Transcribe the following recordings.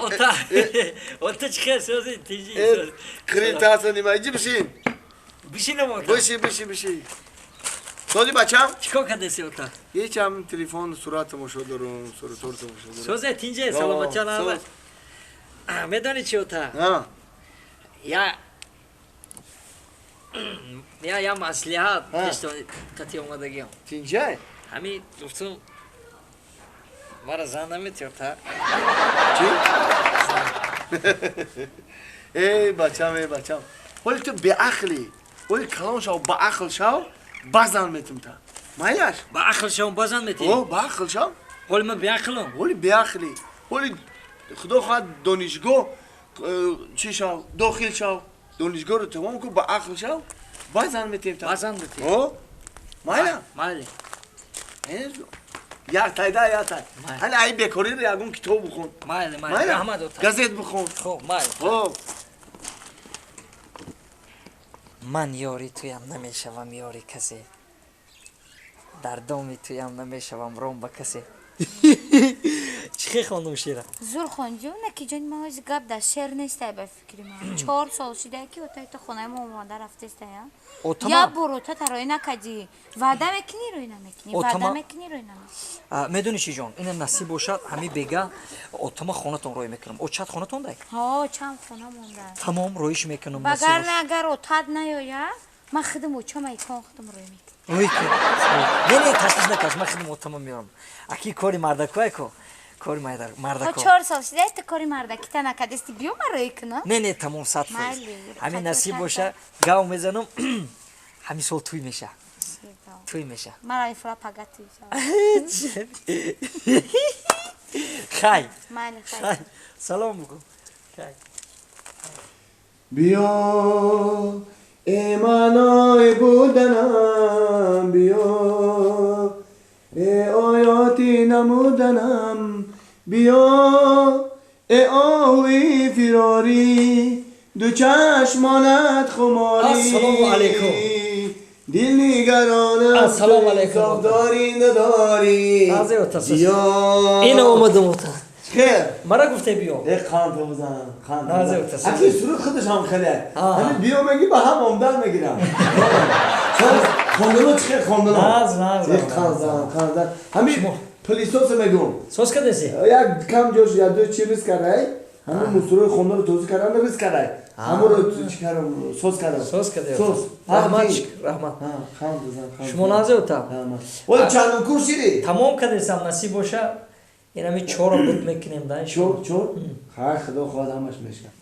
Ота. Ота чӣ хел сози тинҷӣ. Критаса нима иҷи бишин. Бишинам ота. Бишин, бишин, бишин. Сози бачам? Чикор кардеси ота? Ҳечам телефон сурат тамошо дорум, суратор тамошо дорум. Созе тинҷе, саломатча на. Медонӣ чӣ ота? Я я маслиҳат қати омадагиам. Тинҷай? Ҳами гуфтум мара зан намети ота. Чӣ? Эй бачам, эй бачам. Ҳоли ту беақлӣ. Ҳоли калон шав, баақл шав, базан метум та. Майлаш? Баақл шавам, базан мети? О, баақл шав. Ҳоли ман беақлам. Ҳоли беақлӣ. Ҳоли худо хоҳад донишгоҳ чӣ шав, дохил шав. Донишгоҳро тамом кун, баақл шав, базан метем та. Базан метем. О, майла? Майли. Як тай да, як тай. Ҳали ай бекориро ягон китоб бихон. Майли, майли. Раҳмат ота. Газет бихон. Хоб, майли. Хоб. Ман ёри туям намешавам ёри касе. Дар доми туям намешавам ром ба касе. Чӣ хел хондум шеъра? Зур хонҷу, наки ҷони ман ҳози гап дар шеър нестай ба фикри ман. 4 сол шуда ки отай то хонаи мо омада рафтестая. Я бор ота рӯй накадӣ. Ваъда мекунӣ, рӯй намекунӣ. Ваъда мекунӣ, рӯй намекунӣ. Медонӣ чӣ ҷон, ина насиб бошад, ҳами бега отама хонатон рӯй мекунам. Очат хонатон дай? Ҳо, чанд хона монда. Тамом рӯиш мекунам. Вагарна агар отат наёя, ман худам очама икон худам рӯй мекунам. Рӯй кун. Не, не, ташвиш накаш, ман худам отама меорам. Аки кори мардакое ко. Кори мардако. 4 сол шуда, ту кори мардакита накардисти, биё ман рӯй кунам. Не, не, тамом 100%. Ҳамин насиб боша, гав мезанам, ҳамин сол туй меша. Туй меша. Мара ифра пага туй. Хай. Майли, хай. Салом букун. Хай. Биё э маънои буданам, биё э оёти намуданам, биё э оҳуи фирорӣ, ду чашмонат хуморӣ. Ассалому алайкум. Дил нигаронам. Ассалому алайкум. Дорӣ надорӣ. Ина омадам ота. Хел. Мара гуфте биё. Э қанд бизан, қанд. Назир ота. Аки суруд худаш ҳам хеле. Ҳамин биё меги ба ҳам омдан мегирам. Хондано чӣ хел хондано? Наз, наз. Э қанд зан, қанд зан. Ҳамин пылесос мегум. Соз кардеси? Як кам ҷош як ду чи рис кардай. Ҳамин мусурои хондаро тоза кардан рис кардай. Ҳамонро чӣ кардам, соз кардам. Соз кардем. Соз. Раҳмат, раҳмат. Қанд бизан, қанд. Шумо назир ота. Оли чандум курс шидӣ? Тамом кардесам, насиб боша. Инами чорро буд мекунем да. Чор, чор? Хай, худо хоҳад ҳамаш мешавад.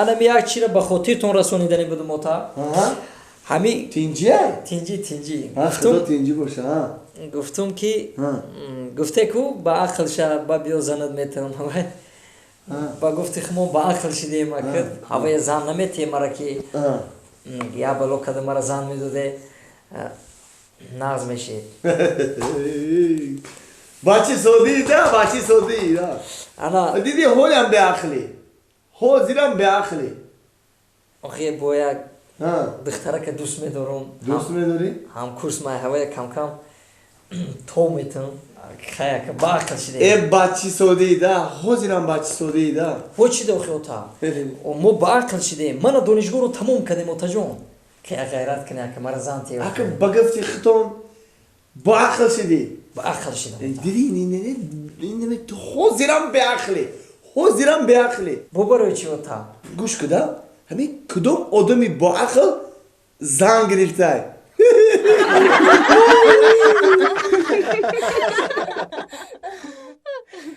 Анами як чиро ба хотиртон расонидани будум ота. Ҳами тинҷия? Тинҷӣ, тинҷӣ. Худо тинҷӣ боша. Гуфтум ки гуфте ку ба ақл ша ба биё занат метавонам. Ба гуфти хумо ба ақл шидем акд ҳавая зан наметием мара ки я бало када мара зан медоде нағз мешид. Бачи содӣ да, бачи содӣ да. Ана диди ҳолям беақлӣ. Ҳозирам беақлӣ. Охи бо як духтарака дӯст медорам. Дӯст медорӣ? Ҳамкурс май ҳавая кам-кам то метавонам. Хаяка ба ақл шидем. Э бачи содӣ да, ҳозирам бачи содӣ да. Бо чӣ да охи ота? Мо ба ақл шидем. Мана донишгоҳро тамом кардем отаҷон. Ки ғайрат кунӣ ака мара зан тиё. Ака ба гуфти худтон ба ақл шидӣ. Ба ақл шидам. Диди ҳозирам беақлӣ. Ҳозирам беақлӣ. Бо барои чӣ ота? Гӯш куда, ҳамин кудом одами боақл зан гирифтай?